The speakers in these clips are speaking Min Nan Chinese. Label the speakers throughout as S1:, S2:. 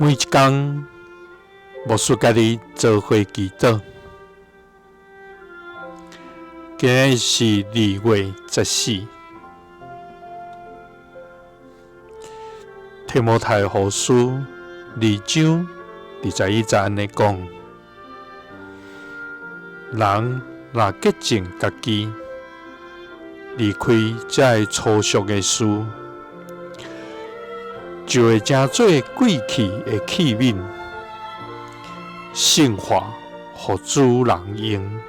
S1: 每一工，牧師佮你做伙祈禱。今日是2月14，提摩太後書2章21節按呢講：人若潔淨家己，離開這个粗俗的事，就會成做貴氣的器皿，聖化予主人用，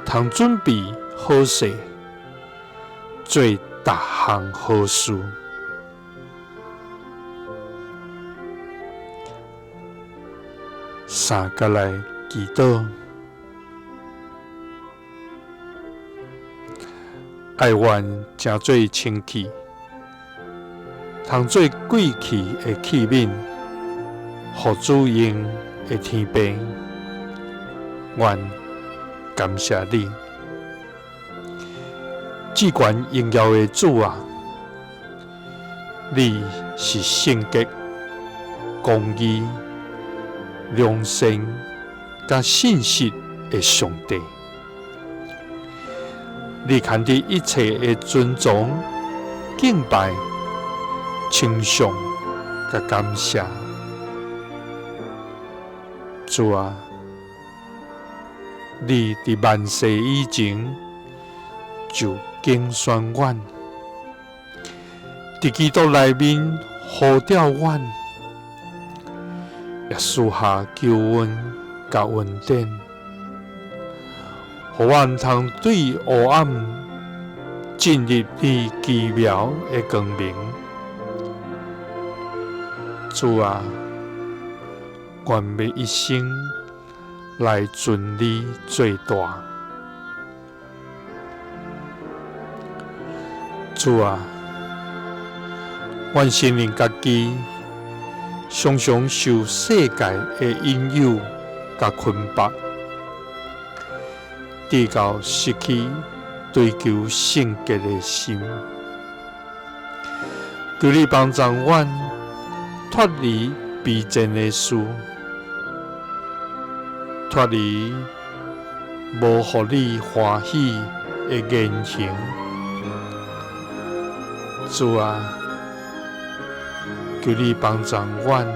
S1: 通準備好勢，做逐項好事。三佮來祈禱。愛阮成做清氣，通做貴氣的器皿，予主用的天父，阮感謝你，至懸榮耀的主啊！你是聖潔、公義、良善佮信實的上帝。你牽得一切的尊崇、敬拜、稱頌佮感謝。主啊，你佇萬世以前就揀選阮，佇基督內面呼召阮，也賜下救恩佮恩典，予阮通對黑暗進入你奇妙的光明。主啊，願欲一生來尊你做大。主啊，阮承認家己常常受世界的引誘佮捆綁，直到失去追求聖潔的心。求你幫助阮脫離卑賤的事，脫離無予你歡喜的言行。主啊，求你幫助阮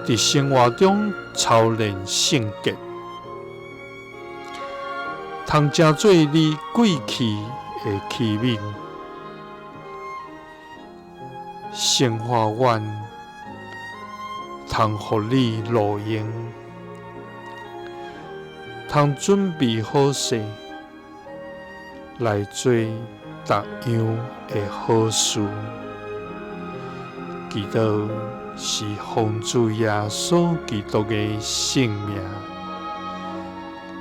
S1: 佇生活中操練聖潔，通成做你貴氣的器皿，聖化阮，通予你路用，通準備好勢來做逐樣的好事。祈禱是奉主耶穌基督的聖名，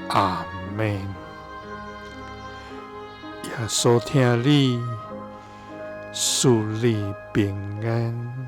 S1: 阿們。耶穌疼你，賜你平安。